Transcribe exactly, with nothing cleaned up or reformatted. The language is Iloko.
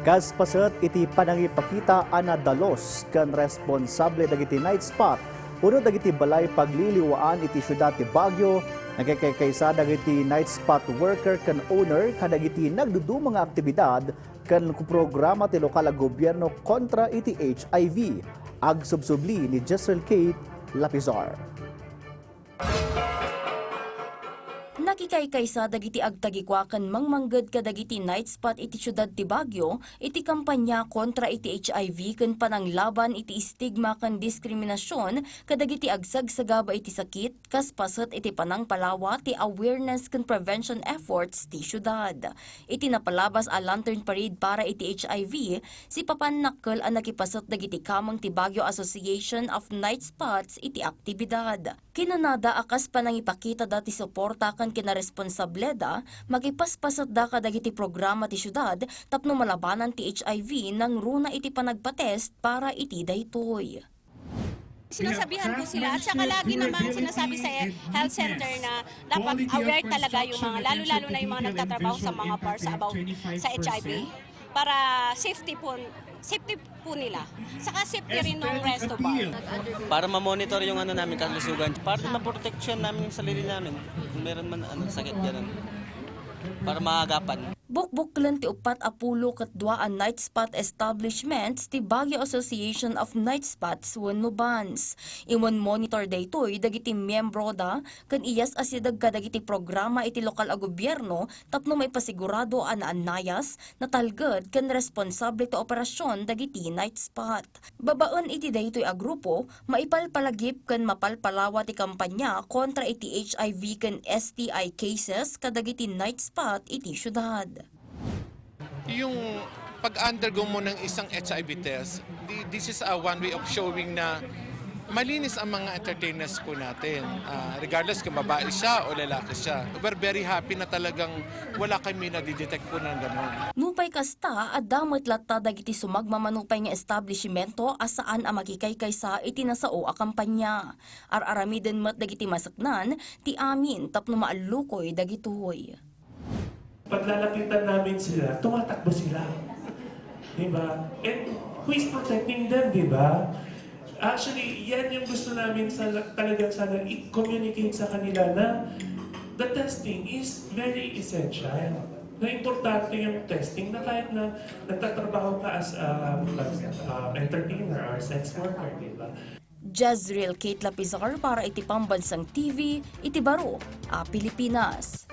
Kas paset iti panangipakita a nadalus ken responsable dagiti night spot wenno dagiti balay pagliliwaan iti siudad ti Baguio, nagkakaykaysa dagiti night spot worker ken owner kadagiti nagduduma nga aktibidad ken programa ti lokal a gobierno kontra iti H I V. Agsubsubli ni Jezreel Kate Lapizar. Nakikaykaysa dagiti agtagikua ken mangmangged kadagiti night spot iti siudad ti Baguio iti kampanya kontra iti H I V ken pananglaban iti istigma ken diskriminasion kadagiti agsagsagaba iti sakit, kas paset iti panangpalawa ti awareness ken prevention efforts ti siudad. Iti napalabas a lantern parade para iti H I V, sipapan nakkel a nakipaset dagiti kameng ti Baguio Association of Night Spots iti aktibidad. Kinunada a kas panangipakitada ti suporta ken kinaresponsableda, makipaspasetda kadagiti programa ti siudad tapno malabanan ti H I V nangruna iti panagpatest para iti daytoy. Sinasabihan po sila at saka lagi namang sinasabi sa health center na dapat aware talaga yung mga, lalo-lalo na yung mga nagtatrabaho sa mga bars about sa H I V para safety po, safety po nila. Saka safety rin ng resto bar. Para ma-monitor yung ano namin, kalusugan. Para maproteksyon namin yung sarili namin. Kung meron man ano, sakit, ganun. Para maagapan. Bukbuklen ti uppat a pulo ket dua a night spot establishments ti Baguio Association of Night Spots wenno bans. Imon-monitor daytoy dagiti miembroda ken iyas a sideg kadagiti programa iti lokal a gobierno tapno maipasigurado a naannayas, natalged ken responsable ti operasyon dagiti night spot. Babaen iti daytoy a grupo, maipalpalagip ken mapalpalawa ti kampanya kontra iti H I V ken S T I cases kadagiti night spot iti siudad. Yung pag-undergo mo ng isang H I V test, di- this is a one way of showing na malinis ang mga entertainers po natin. Ah, regardless kung babae siya o lalaki siya. We're very happy na talagang wala kami nadidetect po ng gano'n. Nupay kasta, adda met latta dagiti sumagmamano pay nga establishmento a saan a makikaykaysa iti nasao a kampanya. Ar-aramiden met dagiti maseknan ti amin tapno maallukoy dagitoy. Paglalapitan namin sila, tumatakbo sila. Di ba? And who is protecting them, di ba? Actually, yan yung gusto namin sana, talagang sana i-communicate sa kanila na the testing is very essential. Na importante yung testing na kahit na nagtatrabaho ka as a, as a entertainer or sex worker, di ba? Jezreel Kate Lapizar para iti Pambansang T V, iti baro a Pilipinas.